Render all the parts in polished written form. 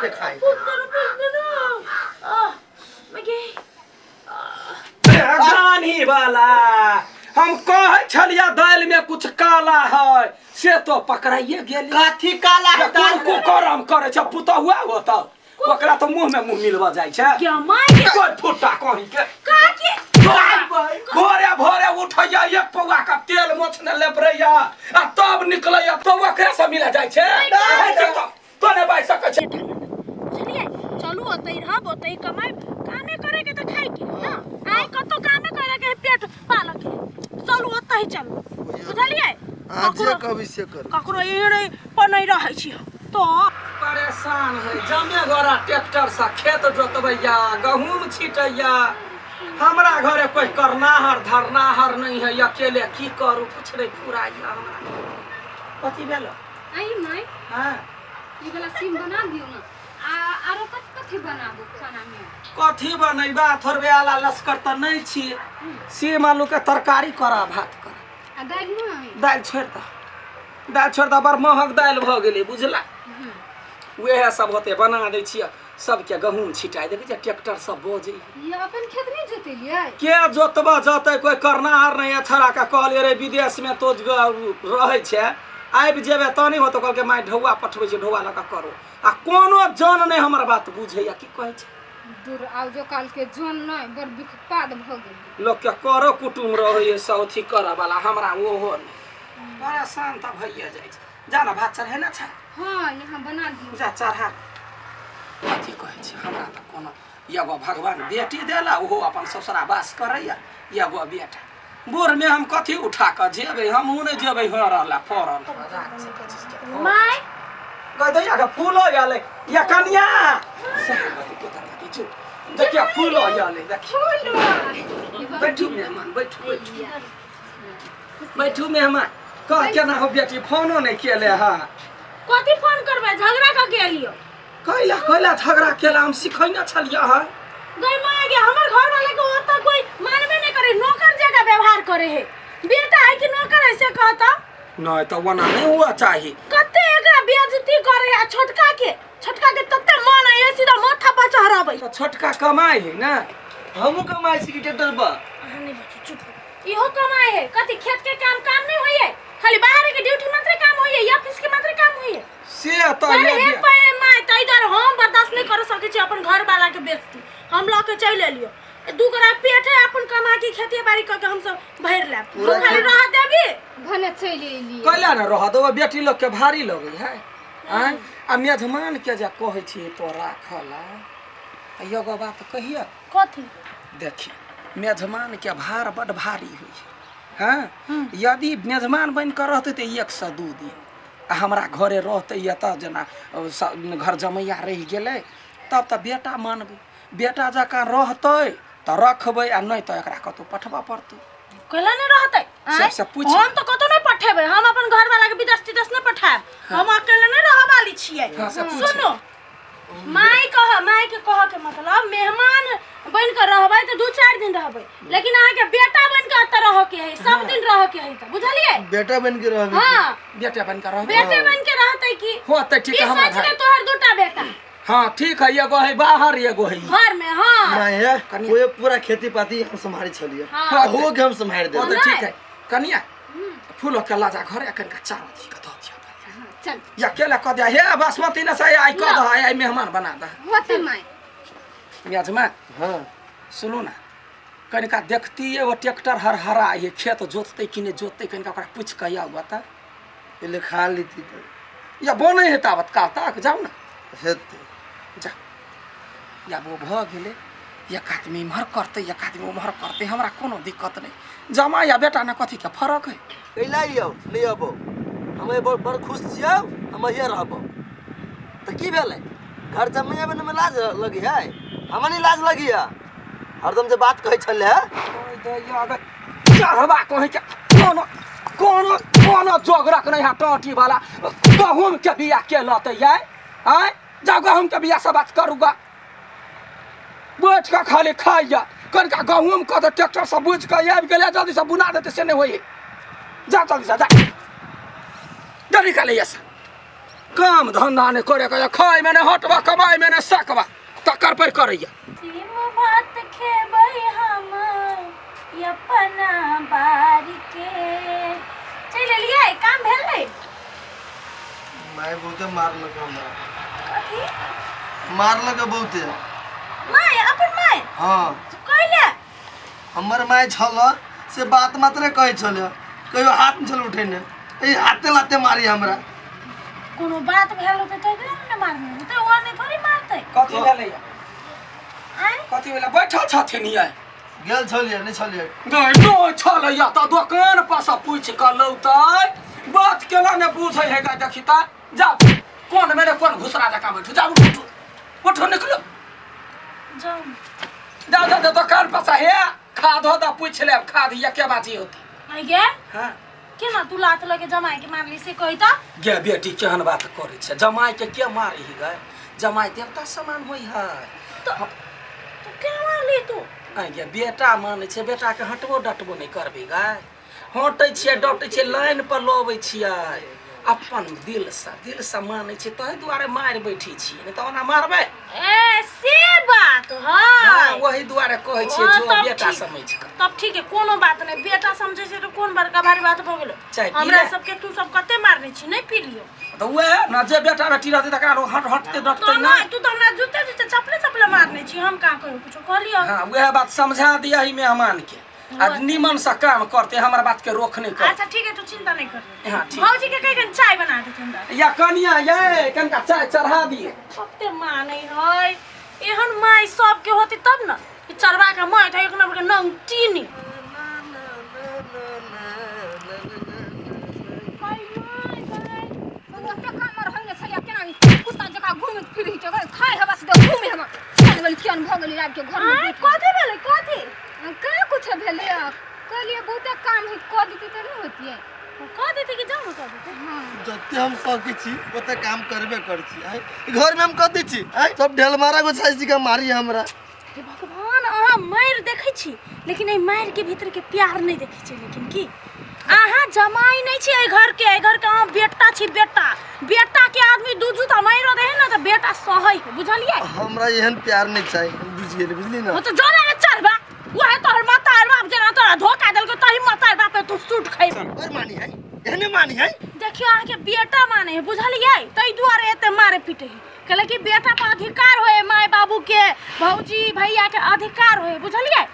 देखाई गानी वाला हम कहै छलियै दालि में कुछ काला है से तो पकड़ाइए गेल कथी काला है कोन कुकरम करै छै पुतहुआ होता ओकरा तो मुंह में मुंह मिलवा जाइ छै क्या माय के कोई फुट्टा कहीं के काके भोरे भोरे उठैया एक पौआ का तेल मोछ ने लेपरैया आ तब निकलैया तो ओकरे से मिला जाइ छै तो ने बाजि सकै छै बुझलियै चलू ओतै रहब ओतै कमायब कामे करे के तऽ खाइ के ना आइ कतौ कामे करे के है पेट पालऽ के चलू ओतै चलू बुझलियै अहाँ जे ककरो कहबै से करू ककरो एड़े पर नहि रहै छी हम तो परेशान है जमे गोरा ट्रैक्टर से खेत जोतबैया गहूम छिटैया हमरा घरे कोई करनाहर धरनाहर नहीं है अकेले की करू कुछ नहीं फुराइया हमरा कथी भेल आई माय हाँ ई वाला सीम बना दियौ ने आ आरो कथी कथी बनाबू खाना में कथी बनैबा थोड़बे आला लश्कर तऽ नहि छी सेम आलू के तरकारी करा भात करा आ दालि नहि दालि छोड़ि दह दालि छोड़ि दह बड़ महग दालि भऽ गेलै बुझला उएह सब होतै बना दै छियै सबके गहूँम छिटाइ देखै छियै ट्रैक्टर सब बजै ये अपन खेत नहीं जोतेलियै के जोतबा जतै कोई करनाहार नहीं है छड़ा के कहलियै रे विदेश में तो रहै छै आबि जेबै तऽ नहि होतौ कहलकै माय ढौआ पठबै छै ढौआ लऽ कऽ करो आ कोनो जन नहि हमर बात बुझैया की कहै छै दूर आउ जो काल के जन नहि बड़ विखपाद भऽ गेल लोकके करो कुटुम रहैए सब अथी करऽ वाला हमरा ओहो नहि परेशान तऽ भइए जाइ छै जा ने भात चढ़ेने छै हाँ यहाँ बना दियौ जा चढ़ा कथी कहै छै हमरा तऽ कोनो एगो भगवान बेटी देला ओहो अपन ससुरा वास करैया एगो बेटा बूढ़मे हम कथी उठा कऽ जेबै हमहूँ नहि जेबै हरला फरल माय कह दैया के फूलो आयल या कनिया देखिया फूलो आयल देखिया बैठू मेहमान बैठू बैठू बैठू मेहमान कह केना हो बेटी फोनो नहि केले हा कथी फोन करबै झगड़ा कऽ के एलियो कैला कैला झगड़ा केला हम सिखैने छलियै हँ गई माय गे हमर घर वाले के ओतऽ कोई मानबे नहीं करे नौकर जगह व्यवहार करे है बेटा है कि नौकर है से कहता नहि तऽ ओना नहि हुआ चाही कते एकरा बेइज्जती करे है आ छोटका के तते मन है सीधा माथा पर चढ़ाबै तऽ छोटका कमाइ है ने हमहूँ कमाइ छी कि ट्रैक्टर पर अहाँ नहीं बचू चुप इहो कमाए है कथी खेत के काम काम नहीं होइए खाली बाहर के ड्यूटी मात्र काम होइए या ऑफिस के मात्र काम होइए से तऽ अरे ये हे पे my त इधर हम बर्दाश्त नहीं कर सके छी अपन घर वाला के बेइज्जती हम लऽ के चलि एलियो दू गोरा पेट है अपन कमा के खेती बाड़ी कऽ के हम सब भरि लेब तू खाली रह देबी भने चलि एलियै कैला ने रह देबो बेटी लोग के भारी लगै है आँय आ मेजमान के जे कहै छियै तो राखल आ एगो बात कहिए कथी देखी मेजमान के भार बड भारी होइ है हँ यदि मेजमान बनि कऽ रहतै तऽ एक से दू दिन आ हमरा घरे रहतै या तऽ जेना घर जमैया रहि गेलै तब तऽ बेटा मानबै बेटा जकाँ रहतै तऽ रखबै आ नहि तऽ एकरा कतहु पठबऽ पड़तै कैला नहीं रहतै आँय? सबसे पूछ। हम तो कतौ नहीं पठेबै हम अपन घर वाला के विदेश तिदेश नहीं पठायब हम अकेले नहीं रह वाली छियै हाँ, से पूछ। सुनो माय कह माय के कह के मतलब मेहमान बन के रहबै तऽ दू चारि दिन रहबै लेकिन अहाँ के बेटा बन के एतऽ रह के है सब दिन रह के है तऽ बुझलियै बेटा बन के रहबै हाँ बेटे बन कऽ रहबै बेटे बन के रहतै की हो तऽ ठीक ई है हमरा सोच ले भाई तोहर दूटा बेटा हाँ ठीक है एगो है बाहर एगो है घर में हाँ माय है कनिया। वो पूरा खेती पाती हम सम्हारे छलिए हाँ। हो के हम सम्हार हो देबै तऽ ठीक है कनिया फूल के लाजा घरे कनिका चार अथी के धऽ दिअ हाँ, चल या केला कऽ दिया हे बासमती ने से आइ कऽ दह आइ मेहमान बना दह होते माय मेजमा हाँ सुनू ना कनिका देखतियै ओ ट्रैक्टर हरहरा ये खेत जोततै कि नहि जोततै कनिका ओकरा पूछि कऽ आउ बता पहिले खा लेती तऽ या बनै है ताबत काल तक जाउ ने हेतै जा या ओ भऽ गेलै एक आदमी इम्हर करतै एक आदमी उम्हर करतै हमरा कोनो दिक्कत नहि जमा या बेटा ने कथीके फरक है कैला यौ नहि अबौ हम बड़ बड़ खुश छियौ हम अहिए रहबौ तऽ की भेलै घर जमैया बनमे लाज लगी है हमरा नहि लाज लगी है हरदम जे बात कहै छलै चढ़बा कहै के कोनो कोनो कोनो जोगरक नहि है टाँटी वाला गहूम के बिया के लतै यै आँय जाउ गहूम के बिया से बात करू गा बैठ कऽ खाली खाइया कनिका गहूम के तऽ ट्रैक्टर से बुझि कऽ आबि गेलै जल्दी से बुना देतै से नहि होइए जा जल्दी से जा जल्दी निकालै से काम धंधा नहि करे के खाय में नहि हटबा कमाय में नहि सकबा तकर पर करैया। सीम भात खेबै हम अपना बारी के। चलि एलियै? काम भेलै? माय बहुते मारलक हमरा। कथी मारलक बहुते? माय? अपन माय? हाँ। कहिले? हमर माय छल से बात मात्रे कहै छल, कहियो हाथ नहि छल उठेने, एहि हाथे लाते मारी हमरा। कोनो बात भेल होतै तभी ने मारने होतै, ओ नहि थोड़ी मारतै। कथी भेलैया? आँय? कथी भेलै? बैठल छथिन ये। गेल छलियै नहि छलियै? नहि नहि छलैया तऽ दोकान पर से पूछि कऽ लौतै, बात केना ने बुझै है गा। देखी तऽ जाउ, कोन मेरे कोन घुसरा जकाँ बैठू, जाउ उठू उठू निकलू। जाउ। जाउ जाउ जाउ दोकान पर से, हे खाद हो तऽ पूछि लेब, खाद एके बाजी होतै। आइ गे। हाँ। केना तू लात लगे जमाई के मारली से कही तऽ? गे बेटी, केहन बात करै छै? जमाई के के मारी गे? जमाई देवता समान होइ है। तो तू केना मारली तू? आइ गे, बेटा मानै छै, बेटाके हटबो डटबो नहि करबै गे। हटै छियै डटै छियै, लाइन पर लबै छियै, अपन दिलसँ दिलसँ मानै छियै, ताहि दुआरे मारि बैठै छियै, नहि तऽ ओना मारबै? ए से बात है। हाँ, वही दुआरे कहै छियै। ओ, जो तब बेटा ठीक। समझ कऽ तब ठीक है, कोनो बात नहीं, बेटा समझे छै तऽ कोन बड़का भारी बात भऽ गेलो। चाय पी हमरा ले। सबके तू सब कते मारने छी, नहीं पी लियो। तऽ वएह ने, जे बेटा बेटी रहतै तकरा लोग हट हटते तो डटते नहीं नहि। तू तऽ हमरा जूते जूते चपले चपले मारने छी, हम कहाँ कहियो कुछो कहलियो? हाँ, वएह बात समझा दिया ही मेहमान के, आ निमन से काम करते, हमर बात के रोक नहीं कर। अच्छा ठीक है, तू चिंता नहीं कर। हाँ, ठीक। भौजी के कहि कनि चाय बना देते हमरा। या कनिया ये, कनिका चाय चढ़ा दिए। कते मानै है एहन माय सबके होती तब न कि चरवा के माय था एक नंबर के नंगटीनी। ओते काम रहै ने छलियै, केना ई कुत्ता जकाँ घूमैत फिरै छै, खाय हवा से घूमे हम केहन गेल, केहन भऽ गेलै आबि के घर में। आँय, कथी भेलै कथी? कहाँ कुछ भेलै, कहलियै बहुते काम है, कऽ देतै तऽ नहि होतियै? कह देते कि जाउ ने कह देते। हाँ। जते हम सकै छी ओते काम करबे करै छी। आँय, घरमे हम कथी छी? आँय, सब ढेलमारा गोछाइ छी के मारी हमरा। हे भगवान, अहाँ मारि देखै छी लेकिन एहि मारि के भीतर के प्यार नहि देखै छी। लेकिन की अहाँ जमाई नहि छी एहि घर के? एहि घर के अहाँ बेटा छी, बेटा। बेटा के आदमी दू जूता मारि दे है ने तऽ बेटा सहै है, बुझलियै? हमरा एहन प्यार नहि चाही, हम बुझि गेली, बुझली ने? ओ तऽ जोरे ने चढ़बा, वएह तोहर माता बाप जेना तोरा धोखा देलको तही माता बाप पे तू सूट खैबे। बड़ मानी है, एहने मानी है। देखियो, अहाँके बेटा माने है, बुझलियै? ताहि दुआरे एते मारे पीटे है, कहले कि बेटा पर अधिकार होए, माय बाबू के भौजी भैया के अधिकार होए, बुझलियै?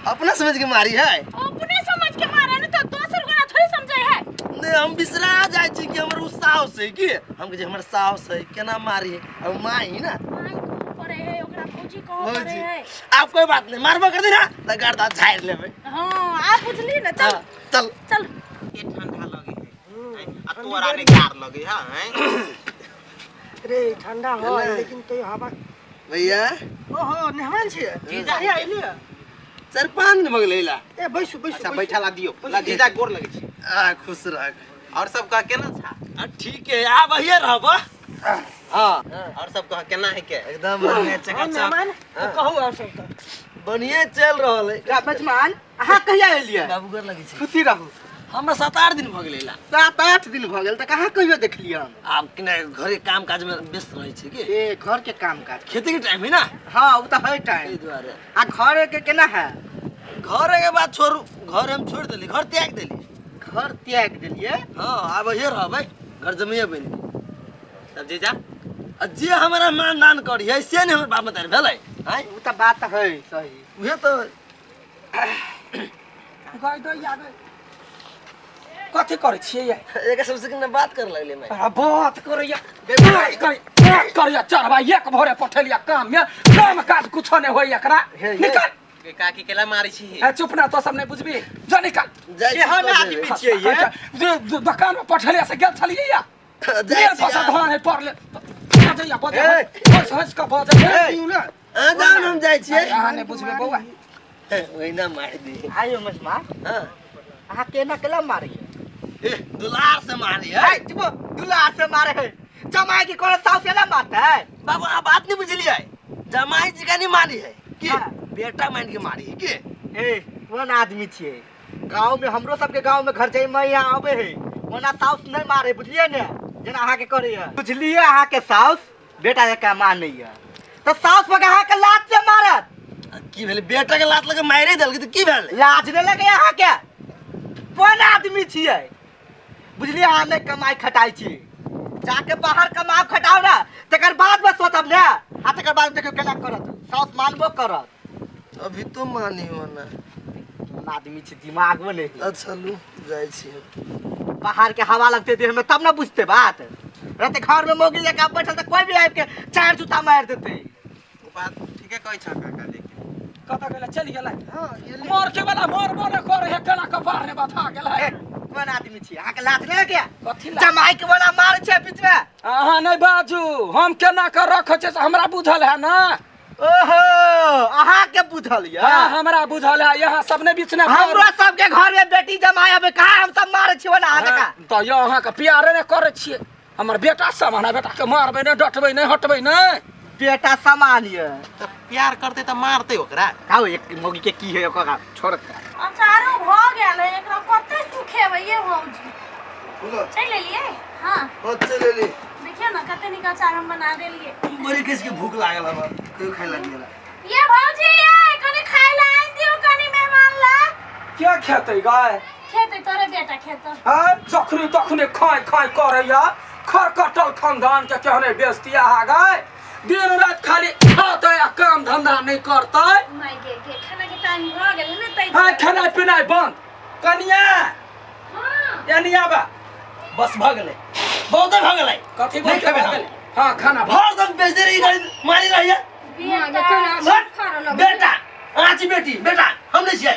अपना समझ के मारी है। अपने समझ के मारे ने तो दोसर गोरा थोड़ी समझे है। नहीं, हम बिसरा जाइ छी कि हमर उ साउस है, कि हम कहै छी हमर साउस है, केना मारी है? अब माँ ही ना। माय कहऽ पड़े है ओकरा, भौजी कहऽ पड़े भौजी है। आब कोई बात नहीं, मारबो कर दी ना तऽ गर्दा झाड़ि लेबै। हाँ, आब बुझली ने? चल। हाँ, चल चल। के ठंडा लगे है आ तोरा ने गार लगे है हैं? रे ठंडा हो लेकिन तो हवा। भैया। ओहो, मेहमान छियै? जीजा। कहिया एलियै? 4-5 दिन भऽ गेलै अइला। ए बैसू बैसू। अच्छा। बैसू। बैठा ला दियो ला, जीजा गोर लगे छी। आ खुश रह। और सब कह, केना छा? आ ठीक है, आब अहिए रहब। हाँ। और सब कह, केना है के? एकदम बढ़िया। हाँ, चकाचक। मेहमान तो कहू और सब तऽ। बढ़िया चल रहल है। बचमान, अहाँ कहिया एलियै? बाबू गोर लगै छै। खुशी रहू। हमरा 7-8 दिन भऽ गेलै अइला। 7-8 दिन भऽ गेल तऽ कहाँ कहियो देखलियै हम? आब कि घरे काम काज में व्यस्त रहै छै कि। ए घर के काम काज? खेती के टाइम है ना। हाँ, ओ तऽ है एहि टाइम। दुआरे। आ घर के केना है? घर के बात छोड़ू, घर हम छोड़ देली, घर त्याग देली। घर त्याग देलियै? हाँ, आब अहिए रहबै, घर जमैये बनि के। तब जीजा। आ जे हमरा मान दान करी है से नहि हमर बाप मतारी भेलै आँय। ओ तऽ बात है सही। उहे तऽ। गई दैया गई, कथी करै छियै ये? एक सबसे कने बात कर लगले मैं। आ बात करैया, बात करै, बात करैया चढ़वा। एक भोरे पठेलिया काम में, काम काज कुछो नहि होइया एकरा। हे, हे। निकल। के काकी केला मारै छी? ए चुप ना, तो सब नहि बुझबी, जा निकल। जाइ छी। केहन कऽ आदमी देबै। छियै ये? अच्छा, जे जे दोकान में पठेलिया से गेल छलियै या जाइ मेरे छी पास आ। धान है पड़ले, बजैया बजै, हंस हंस कऽ बजै। अहाँ जाउ ने, हम जाइ छियै। अहाँ नहि बुझबै बौआ। ओहिना मारि दी। आइयो मसमा। हाँ। अहाँ केना केला मारिए? ए दुलार से मारी है। है चुप, दुलार से मारे है? जमाई की कोनो साउस ना मारता है? बाबू, आप बात नहीं बुझलियै, जमाई जी का नहीं मारी है कि हाँ। बेटा मान के मारी है कि। ए कोन आदमी छियै? गाँव में हमरो सबके गाँव में घर जमाई यहाँ आबे है, ओना साउस नहीं मारे, बुझलियै ने? जेना अहाँके करैया। बुझलियै, अहाँके साउस बेटा जकाँ मानैया तऽ साउस पर अहाँके लात से मारत। की भेलै? बेटा के लात लगे मारे देलकै तऽ की भेलै? लाज नहि लगैया अहाँके? कोन आदमी छियै? बुझलियै, अहाँ नहि कमाइ खटाइ छी, जाके बाहर कमाउ खटाउ ने, तकर बाद मे सोचब ने। आ तकर बाद देखियौ केना करत, साउस मानबो करत। अभी तो मानी हो ना। कोन आदमी छी, दिमागो नहि है। अच्छा लू, जाइ छी हम। बाहर के हवा लगते देह में तब ना बुझते बात। रहते घर में मोगी जकाँ बैठल तऽ कोई भी आबि के चार जूता मारि देते। ओ बात ठीके कहै छ काका, लेकिन कतऽ गेलै? चलि गेलै। मर के वाला मर मर करे है, केना कपार ने बथा गेलै। ए, कोन आदमी छी? अहाँके लाज नहि लगैया? कथी लाज? जमाई के वाला मारै छै बीच में। अहाँ नहि बाजू, हम केना कऽ रखै छियै से हमरा बुझल है ना। ओहो, अहाँके बुझल यऽ? हाँ, हमरा बुझल है। यहाँ सब ने बीच ने हमरो सबके घर में बेटी जमाई आबे कहाँ हम सब मारै छी ओना अहाँ जकाँ? तऽ यौ, अहाँके प्यारे नहि करै छियै। हमर बेटा सब, हमरा बेटाके मारबै नहि, डटबै नहि, हटबै नहि। बेटा समान यऽ। तऽ प्यार करतै तऽ मारतै ओकरा? खाओ, एक मौगी के की है ओकरा छोड़। अचारो भऽ गेल है, एकरा कते सुखेबै ये भौजी? बोलो। चलि एलियै? हाँ। हाँ, चलि एली। देखियौ ने, कते नीक अचार हम बना देलियै। बड़ी किस के भूख लागल हमरा, कहियो खाय लागि गेला। ये भौजी, ये कनि खाय ला आनि दियौ कनि मेहमान ला। के खेतै गाय? खेतै तोरे बेटा खेतौ। हाँ, जखनी तखनी खाय खाय करैया। खरकटल खानदान के केहने बेइज्जती अहाँ गाय। दिन राति खाली खातै आ काम धंधा नहि करतै। माय गे गे, खाना के टाइम भऽ गेलै ने तै। हाँ, खेनाइ पिनाइ बंद। कनिया। हाँ। एनी आबा। बस, भऽ गेलै, बहुते भऽ गेलै। कथी नहि बोलते खेबै भऽ हम। गेलै? हाँ, खाना भऽ हरदम बेइज्जती रही, गाड़ी मारी रही है। बेटा। बेटा अहाँ छी, बेटी बेटा हम नहि छियै।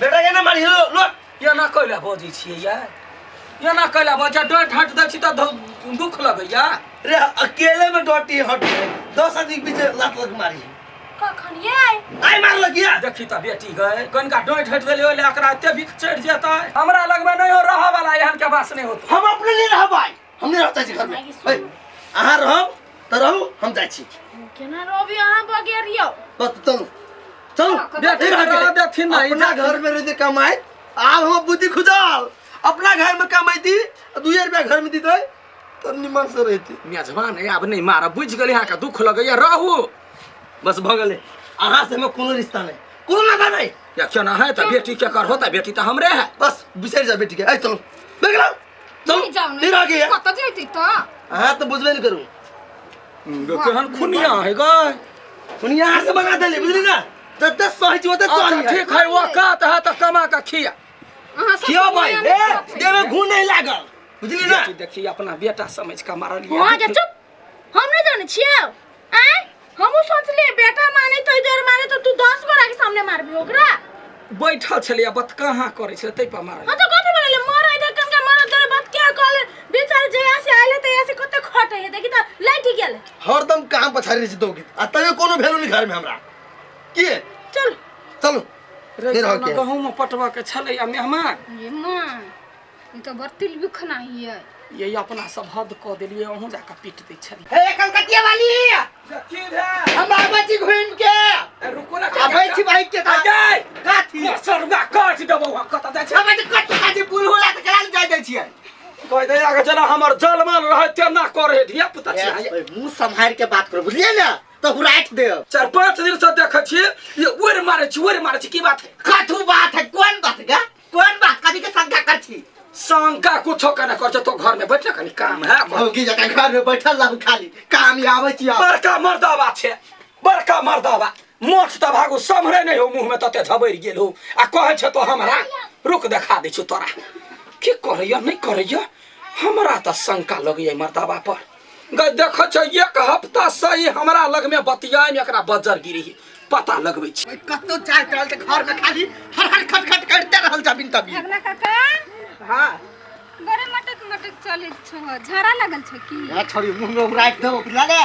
बेटा के ना मारी लो लो। एना कैला बजै छियै यै? एना कैला बजै? डाँटि हटि दै छी तऽ दुख लगैया। रे, अकेले में डटी हट, 10 आदमी के पीछे लात लग मारी। कखन ये? आई मारलक या। देखी तऽ बेटी गए, कनिका डाँटि हटि देलियै ओहि लए एकरा एते बिख चढ़ि जेतै। हमरा लगमे नहि हो रहऽ वाला, एहन के बास नहि होतै। हम अपने नहीं रहबै, हम नहीं रह चाहै छी घर में। ए, अहाँ रहब तऽ रहू, हम जाइ छी। केना रहबी अहाँ बगैर यौ? बस, चलू चलू। बेटी रह गेलै। रह देथिन ना, अपना घर में रहते कमाई, आब हम बुद्धि खुजल। अपना घर में कमाई 2 रुपया घर में दीते तो निमन से रहती। मेजबान है, आब नहि मारब, बुझि गेलै अहाँके दुख लगैया, रहू। बस, भऽ गेलै। अहाँ से हमें कोनो रिश्ता नहीं, कोनो नाता नहीं। या केना है तऽ बेटी के कर होता? बेटी तऽ हमरे है। बस, बिसरि जा बेटी के। ऐ चलू, देख लो, चलू। जाउ। नहीं रह गया। कतऽ जैतै तऽ? अहाँ तऽ बुझबे नहीं करू। केहन खुनिया है गय। सुनिए, अहाँ से बना देली, बुझली ना? जते सही छी ओते अच्छा सही है। ठीक है, वो कात है तऽ कमा कऽ खिया। अहाँ सब खियो भाई। दुनिया ए मे सब देह में घून नहीं लागल, बुझली ना? बेटी देखी, अपना बेटा समझ कऽ मारलियै। वहाँ के चुप, हम नहीं जाने छियै। आय हमहूँ सोचलियै बेटा माने तो इधर माने तो तू 10 गोरा के सामने मारबी ओकरा। बैठल छलियै, बत कहाँ करै छलै, ताहि पर मारल। हाँ तो कथी बनले मर इधर कनका मर तोरे बात क्या कहले? बेचारे जया से आइले तया से कते खटे है, देखी त लाइट गेल। हरदम काम पछाड़ी रहै छी दौगी, आ तैयो कोनो वैल्यू नहीं घर में हमरा की। चल। चलू। रे। नहीं रह के। गहूँम पटबऽ के छलै आ मेहमान। ये माँ, ई तऽ बड़ तिल बिखना हियै। ये अपना सब हद कऽ देलियै, अहूँ जाकऽ पीट दै छलियै। हे कलकतिया वाली। की भेल? हम आबै छी घुमि के। ए, रुकू ना। आबै छी भाई के। आगे। कथी? सरुआ काटि देबौ हम। कतऽ जाइ छै? हम तऽ कथी काजी बुढ़ होला तऽ केना जाय दै छियै? कहि दे आगे, जेना हमर जलमल रहै तेना करे। धिया पुता छियै। ओए, मुँह सम्हारि के बात करू, बुझलियै ने? तऽ हुराटि देब। 4-5 दिन से देखै छियै ये, ओरि मारै छी, ओरि मारै छी, की बात है? कथू बात है? कोन बात गे? कोन बात? कथी के शंका कर छी? शंका कुछो के नहि कर छै। तो घर में बैठ कनि काम है। भौगी जकाँ घर में बैठल रहू खाली, काम आबै छी आब। बड़का मर्दाबा छै, बड़का मर्दाबा। मोछ तऽ भागू सम्हरे नहि हो, मुँह में तते झबरि गेल हो आ कहै छै तो हमरा। रुक, देखा दै छियौ तोरा की करैया नहि करैया। हमरा तऽ शंका लगैया मर्दाबा पर गै। देखै छै, एक हफ्ता सही हमरा लगमे बतियाइ में एकरा बज्जर गिरी, पता लगबै छी। ओए, कतौ जाइत रहल तऽ घर में खाली हर हर खट खट करते रहल जमीन तबी। अगला काका। हाँ। बड़े मटक मटक चलै छौ, झाड़ा लगल छौ की? ए छोड़ी, मुंह में उड़ाइक देबो, बुझला ने?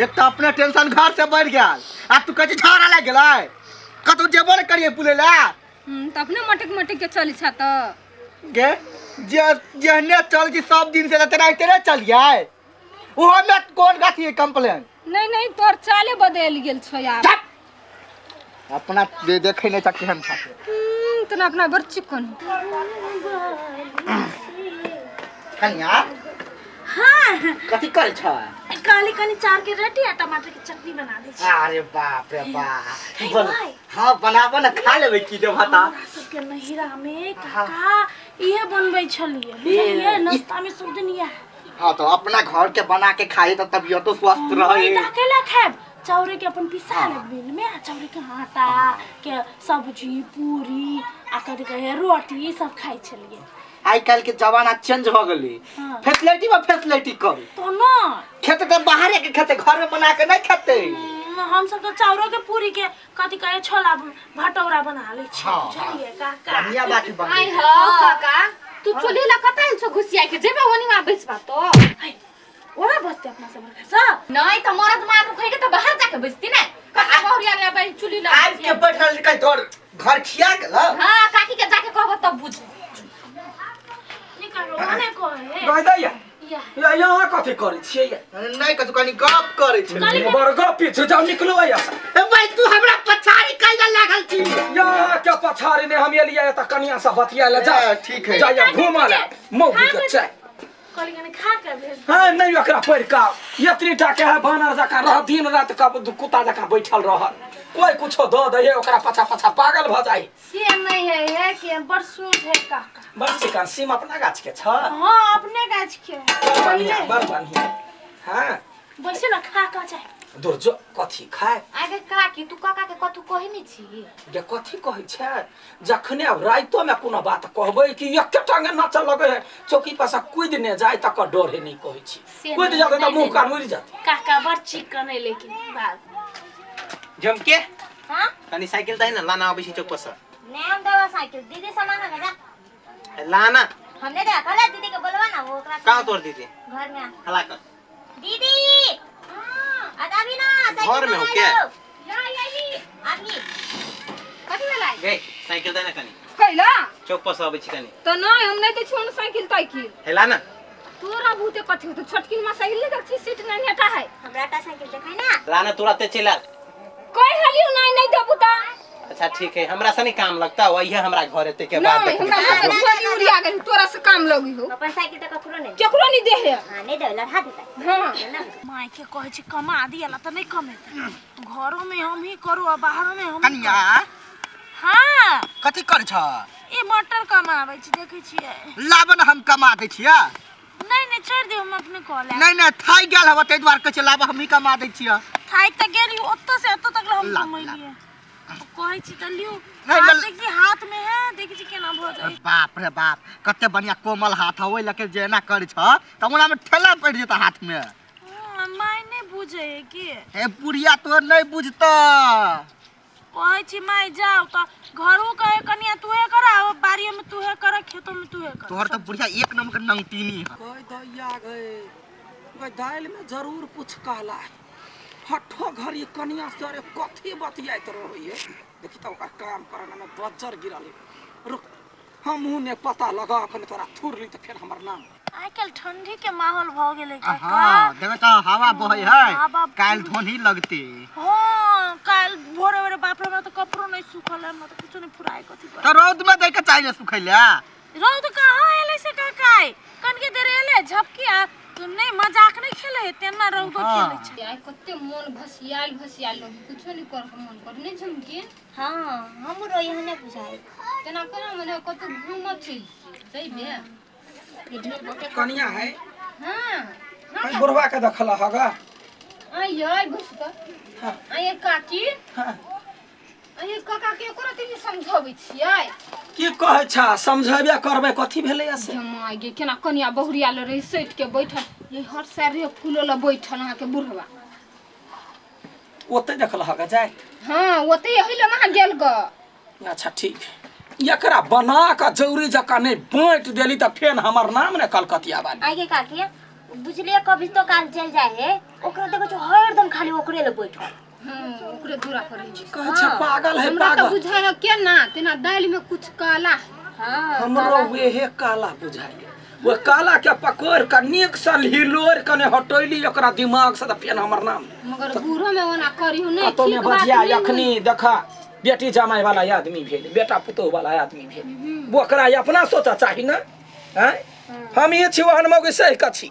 एक तऽ अपने टेंशन घर से बढ़ि गेल, आब तू कहै छी झाड़ा लागि गेलै। कतौ जेबो ने करियै पुलै लए। तऽ अपने मटक मटक के चलै छ तऽ। गे, जे जेहने चल छी सब दिन से तेनाहिते ने चलियै। ओहो में कोन कथी कंप्लेन? नहीं नहीं, तोर चाले बदलि गेल छौ यार। अपना देखै नहि छ केहन छ। तना अपना बड़ चिकन। कनिया। हाँ। कथी करै छ? कहली कनी चाउर के रोटी आ टमाटर के चटनी बना दै छी। अरे बाप रे बाप। हे बन- भाई। हाँ बनाबो ना, खा लेबै की देब बता। हमरा सबके नहिरा में काका इहे बनबै छलियै, बुझलियै? नाश्ता में सब दिन इएह। हाँ तो अपना घर के बना के खाई तो तबियतो स्वस्थ रहे। मैदा के ला खायब, चाउरे के अपन पिसा लेब मिल में, आ चाउरे के आटा के सब्जी पूरी आ कथी कहे रोटी सब खाइ छलियै। आइ काल्हि के जमाना चेंज हो गेलै। हाँ। फैसिलिटी में फैसिलिटी कम तो न खेते तऽ बाहरे के खेते, घर में बना के नहीं खेते। हम सब तो चाउरो के पूरी के कथी कहे छोला भटौरा बना लै छी। हाँ, बुझलियै काका? बढ़िया बात बन। आई हो काका, तू चूल्ही ला कतऽ आयल छौ घुसिया के? जेबे ओनी मा बैसबा तो। है, ओना बसते अपना सब खसा नहीं तो मरद मार खाई के तो बाहर जाके बैसती ने। काका बहुरिया ले भाई चूल्ही ला आबि के बैठल कहीं तोर घर खिया गेल। हां, काकी के जाके कहबो तब बुझ। नहीं काका, ओने कहे कह दैया। या। या यहाँ कथी करै छियै या? नहीं कथु, कनी गप करै छै। बड़ गप पीछे जाओ, निकलो या। ए भाई, तू हमरा पछाड़ी कैला लागल छी? यहाँ के पछाड़ी ने हम एलियै तऽ कनिया से बतिया ले जा। ए, ठीक है। जा या घूम ले मौगी के चाय। कहली कनी खा के भेज। हाँ नहीं, ओकरा पढ़ि कऽ एतनी टा के है, बानर जकाँ रह, दिन रात का कुत्ता जकाँ बैठल रहल, कोई कुछो दऽ दै है ओकरा पाछा पाछा पागल भऽ जाइ। से नहीं है, है कि बड़ सोच है काका। बड़ चिकन सीम अपना गाछ के छ? हाँ, अपने गाछ के है। बड़ बढ़िया, बड़ बढ़िया। हाँ। बैसे ना, खा के जाए। दूर जो, कथी खाए? आगे काकी, तू काका के कथू कहे नहीं छी? जे कथी कहै छै, जखने आब रातिओमे कोनो बात कहबै कि एके टांगे नाचऽ लगै है, चौकी पर से कूदि ने जाय तकर डर है। नहि कहै छी। से कूदि नहि, जेतै तऽ नहि, मुँह नहि। कान उड़ि जेतै। काका बड़ चिकन है लेकिन बात। झमके। हाँ। कनी साइकिल दही ना, लाना अबै छी चौक पर से। नहीं, हम देवा साइकिल दीदी सामान है जा। लाना। हमने देवा कहला, दीदी के बोलवा ना, वो ओकरा से- कहाँ तोर दीदी? घर में आ। हला कर। दीदी आज अभी ना साइकिल घर में हो मंगा क्या? लो। या यही अभी कथी भेलै? गे साइकिल दही ना कनी। कैला? चौक पर से अबै छी कनी। तो नहीं, हम नहीं दै छियौ साइकिल ताइकिल। हे लाना। तोरा बहुते कथी होतौ? छोटकी मा साइकिल नहीं देखছি, सीट नहीं हटा है। हमरा टा साइकिल देखाई ना। लाना, तुरंते चलि आ। कहि हलियौ नहीं, नहीं देबू त। अच्छा ठीक है, हमरा से नहीं काम लगता, वही है हमरा घर एते के बाद। नहीं, देखबै। हमरा बहुते झोली उड़िया गेल, तोरा से काम लगी हो। अपन साइकिल तो ककरो नहीं। केकरो नहीं दे है। हाँ, नहीं दे, लड़ा देता। हाँ। माय के कहै छी कमा दिया ला तऽ नहीं कमेतै। घरो में हम ही करू आ बाहरो में हम ही। कनिया। हाँ। कथी करै छ? ई मटर कमाबै छी, देखै छियै। लाब न, हम कमा दै छियै। नहीं नहीं, छोड़ि दियौ, हम अपने कऽ लेब। नहीं नहीं, थाकि गेल हब ताहि दुआरे कहै छियै, लाब हमही कमा दै छियै। थाकि तऽ गेली, ओतऽ से एतऽ तक हम ला, कमेलियै। कहै छी तऽ लियौ। नहीं, हाथ मल- देखी, हाथ में है, देखै छी केना भऽ जाइ। बाप रे बाप, कते बढ़िया कोमल हाथ है। ओहि लके जे एना करै छ तऽ ओना में ठेला पड़ि जेतै हाथ में। हाँ, माय नहि बुझै है की? हे बुढ़िया तोर नहीं बुझतऽ। कहै छी माय जाओ तऽ घरो कहे कनिया तूहे कर, आ बाड़ियो में तूहे कर, खेतो में तूहे कर। तोहर तऽ बुढ़िया एक नंबर के नंगटीनी है। गई दैया गई, गई दालि में जरूर कुछ कहला है। हठो घड़ी कनिया से अरे कथी बतियाइत रहैये। देखी तऽ ओकर काम करना में बज्जर गिरल है। रुक, हमहूँ ने पता लगा अखन तोरा थुरली तऽ फेर हमर नाम। आइ काल्हि ठंडी के माहौल भऽ गेलै काका। हाँ, देखै छ हवा बहै है। हवा। काल्हि धोनी लगते। हाँ, काल्हि भोरे भोरे बाप रे, हमरा तऽ कपड़ो नहि सूखल है, हमरा तऽ कुछो नहि फुराय कथी तऽ रौद में दै के चाही ने सुखै लए। रौद कहाँ एलै से काका? कनके देर एलै झपकी आ नहि मजाक नहि खेलै है, तेना रौदो हाँ। खेलै छै। आइ कते मन भसियाल भसियाल लगे, कुछो नहीं कर के मन कर नहीं झमकी। हाँ, हमरो एहने बुझाइ। तेना केना मने कतौ घूमऽ चलि जइबे। ये ढेर बहुते। कनिया है। हाँ। है, बुढ़वा के देखल हगा? आइ आइ घुस कऽ। हाँ। आइ काकी। हाँ। आइ काका के एको रति नहि समझाबै छियै? की कहै छ, समझेबे करबै, कथी भेलै से? जमाइ गे, केना कनिया बहुरिया ले रही सटि के बैठल, ये हर साल रे फूलो लए बैठल अहाँके बुढ़वा। ओतै देखल हगा जाय? हाँ, ओतै एहि लए अहाँ गेल ग। अच्छा ठीक है, एकरा बना कऽ जौरी जकाँ नहि बाँटि देली तऽ फेर हमर नाम ने कलकतिया वाली। आइ के काकी, बुझलिए, कभी तो काल चल जाए है, ओकरा देखो छो हरदम खाली ओकरे ले बैठल। हाँ, ओकरे दूरा पर रहै छै। कहै छै पागल है। हमरा तऽ पागल बुझाइ है केना तेना दालि में कुछ काला है। हाँ। हमरो वेहे काला बुझाइए। वो काला के पकड़ के नीक से हिलोर कने हटैली ओकरा दिमाग से तऽ फेर हमर नाम नहि। मगर बूढ़ो में ओना करियो नहीं। कतौ ने ठीक बात बजिया नहीं हुई। अखनी देखा, बेटी जमाई वाला आदमी भेल, बेटा पुतोह वाला आदमी भेल, ओकरा अपना सोचऽ चाही ने। आँय, हम ई छी ओहन मौगी सही कऽ छी।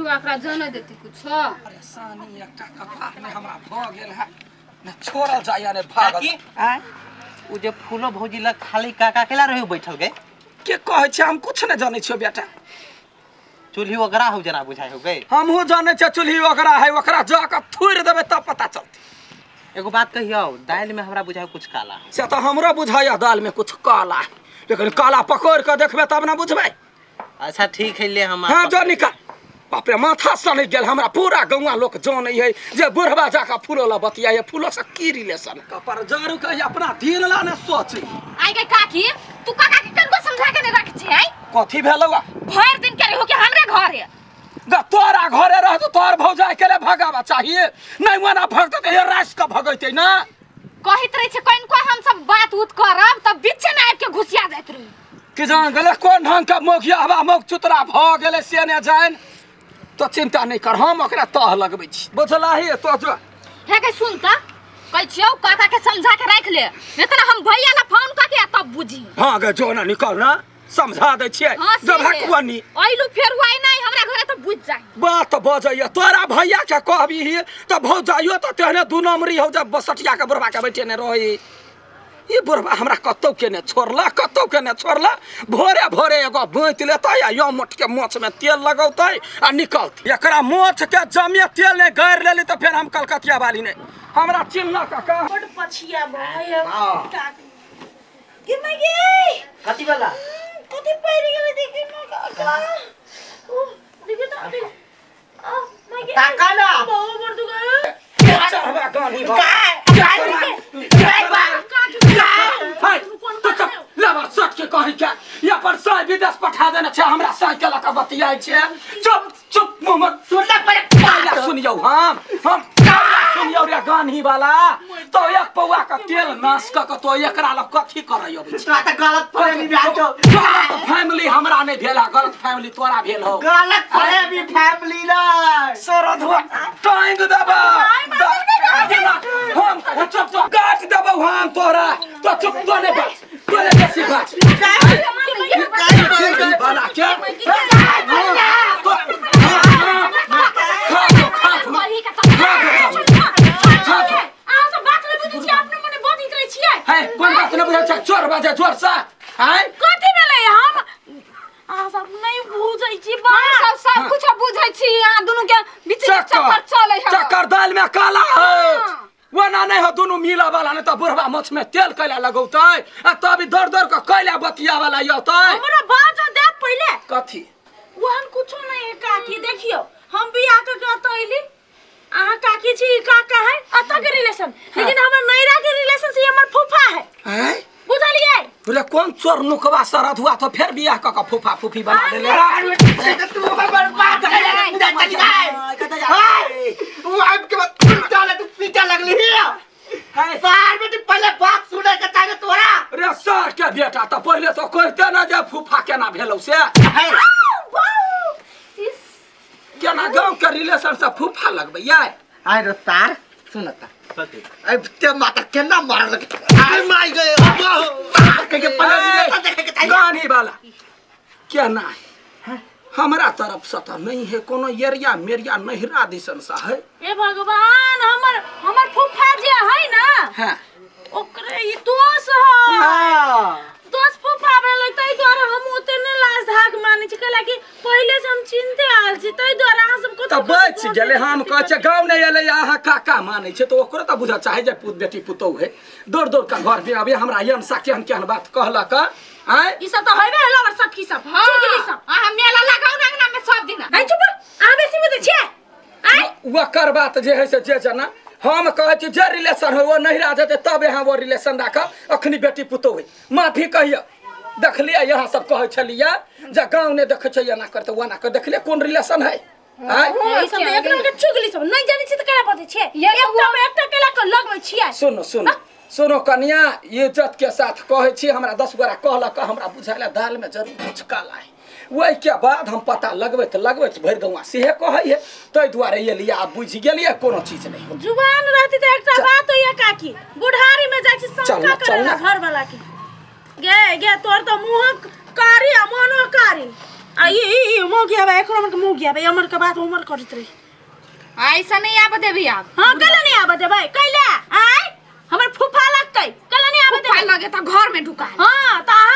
बुढ़वा एकरा जाने देती कुछो। परेशानी एकटा कपार में हमरा भऽ गेल है, ने छोड़ल जाइए ने भागल। काकी आय उ जे फूलो भौजी लग खाली काका केला रहे बैठल गए? के कहै छै? हम कुछ नहि जानै छियो बेटा। चूल्ही ओकरा हो जना बुझाइ हो गए। हमहूँ जानै छियै चूल्ही ओकरा है, ओकरा जा कऽ थुरि देबै तब पता चलतै। एगो बात कहियौ, दालि में हमरा बुझाइ कुछ काला है। से तऽ हमरो बुझाइए दालि में कुछ काला है, लेकिन काला पकड़ि कऽ देखबै तब ने बुझबै। अच्छा ठीक है, ले हम। हाँ जो निकाल। बाप रे, माथा सनकि गेल हमरा। पूरा गौआ लोक जानै है जे बुढ़वा जाकऽ फूलो लए बतियाइ है, फूलो से की रिलेशन? पर जरू के अपना दिन ला ने सोची। आई गे काकी, तू काका के कनको समझा के नहीं रख छी आई? कथी भेलौ? भर दिन के रहो के हमरे घर है। ग तोरा घरे रह तो तोर भौजाई के ले भगावा चाहिए नहीं, वना भगतै त रास के भगैतै ना। कहैत रहे छै कनको हम सब बात उत करब तब बीचे में आबि के घुसिया जाइत रही। कि जान गेलै कोन ढंग के मौगिया हवा मौग चुतरा भऽ गेलै से ने जान। तो चिंता नहीं कर, हम ओकरा तह लगबै छी, बुझलही? तो जो हे के सुन त कहै छियौ, काका के समझा के राखि ले, नहीं त हम भैया ला फोन कऽ के आ तब बुझी। हाँ गे, जो ना निकल ना, समझा दै छियै। हाँ, से जब ले। हकवनी अइलू फेर आई नहीं हमरा घरे तऽ बुझ जाही। बात बजैया तोरा भैया के कहबी ही तऽ भौजाइयो तऽ तेहने दू नम्बरी हौ जब बसटिया के बुढ़वा के बैठेने रही। ई बुढ़वा हमरा कतौ के ने छोड़ला, कतौ के ने छोड़ला। भोरे भोरे एगो बाँटि लेतै आ यो मोट के मोछ में तेल लगौतै आ निकलतै। एकरा मोछ के जमे तेल नहि गाड़ि लेली तऽ फेर हम कलकतिया वाली नहि हमरा चिन्हलक का। बड पछिया भय। हाँ। गे माय गे। कथी वाला? कथी पड़ि गेलै देखी न काका। ओ देखी त अभी आ माय गे। ताका ना। बहुत बड़ दुकान। चढ़वा गानी भा हाय, तो चुप लबा सट के कहीं के या पर साय विदेश पठा देने छै हमरा साइकिल लऽ कऽ बतियाइ छै। चुप चुप मोहम्मद सुनना पड़े। काला सुनियौ, हम काला सुनियौ रे गान्ही वाला। तो एक पौआ के तेल नाश कऽ के तो एकरा लग कथी करय अबै छै? तोरा तऽ गलत फहमी भेल छौ। गलत फैमिली हमरा नहि भेल है, गलत फैमिली तोरा भेल हो। गलत फहमी फैमिली नै। सरधुआ टांग देबा हम, चुप चुप काट देबौ हम तोरा। तो चुप, तो नहीं बात, तो नहीं बेसी बात बाला के खा दो, खा दो, खा दो। अहाँ सब बात नहि बुझै छियै, अपने मने बजैत रहै छियै। है कोन बात नहि बुझै छै? चोर बाजे जोर से आय। कथी भेलै? हम अहाँ सब नहि बुझै छी हम बात। सब सब कुछ बुझै छी, अहाँ दुनू के बीच में चक्कर चलै है। चक्कर दाल में काला है, ओना नहीं हो दुनू मिला वाला। नहीं तो बुढ़वा मोछ में तेल कैला लगौतै आ तब दौड़ दौड़ के कैला बतिया वाला अयतै। हमरा बाज दे पहिले। कथी? ओहन कुछो नहीं है काकी। देखियो, हम बियाह के कतऽ अइली, अहाँ काकी छी, ई काका है, अतऽ के रिलेशन, लेकिन हमर नैरा के रिलेशन से ई हमर फूफा है। हैं? बुझलियै? रे कोन चोर नुकवा सरद हुआ तो फेर बियाह क के फूफा फूफी बना देले। तू हमर बात करे पूरा चल जाए। वो आब के बाद पीटा लग, तू पीटा लगली ही। है सार बेटी, पहले बात सुने के चाहे तोरा। रे सर के बेटा, तो पहिले तो कहते ना जे फूफा केना भेलौ से। है केना गांव के रिलेशन से फूफा लगबैया? आय रे सार, सुनता? कथी? अब ते माता केना मारल। आय माय गए के के पहले रिलेशन देखे के चाही। गानी वाला केना है? हमरा तरफ से तऽ नहीं है कोनो एरिया मेरिया नहिरा दिसन से है। हे भगवान, हमर हमर फूफा जे है ना, हाँ, ओकरे ई दोष है। हां, दोष फूफा भेलै, ताहि दुआरे हम ओते नहि लाज धाक मानै छी, कैला कि पहिले से हम चिन्हते आयल छी, ताहि दुआरे अहाँ सब तऽ बचि गेलै। हम कहै छियै गाँव नहि एलै, अहाँ काका मानै छै तऽ ओकरो तऽ बुझऽ चाही जे पुत बेटी पुतोहु है। दौड़ दौड़ कऽ घर में अबै हमरा यमसा केहन केहन बात कहलक आँय। ई सब तऽ हेबे है लवर सखी सब, चुगली सब। अहाँ मेला लगाउ ने अंगना में सब दिन। है चुप, अहाँ बेसी बुझै छियै आँय। ओकर बात जे है से जे जना हम कहै छी जे रिलेशन हो वो नहिरा जेतै तब यहाँ वो रिलेशन राखब। अखनी बेटी पुतोहु है, माफी कहियो। देखलियै यहाँ सब कहै छलियै जे गाँव नहि देखै छै, एना करतै ओना कर, देखलियै कोन रिलेशन है आँय? ई सब तऽ एक नंबर के चुगली सब। नहि जानै छी तऽ केना बजै छियै? ये तऽ एकटा मे एकटा केला के लगबै छियै। सुनो सुनो सुनो कनिया, इज्जत के साथ कहै छी, हमरा 10 गोरा कहलक, हमरा बुझायल दाल में जरूर कुछ काला है। ओहि के बाद हम पता लगबैत लगबैत भरि गौआ सेहे कहै है, ताहि दुआरे एलियै। आब बुझि गेलियै कोनो चीज नहि हो। जुबान रहती तऽ एकटा बात होइया काकी, बुढ़ारी में जाइ छी चल शंका ना, चल करे ना। घर वाला के। गे गे, तोर तऽ मुँह कारी आ मोनो कारी। आ ई ई ई मौगी आबै एखनो हमर के मौगी आबै हमर के बात उमर करैत रही। ऐसा नहीं आब देबी आब। हां कैला नहीं आबै देबै? कैला आय हमर फूफा लगतै, कैला नहीं आबै फूफा देबै? लगे त घर में ढुका। हां त अहाँ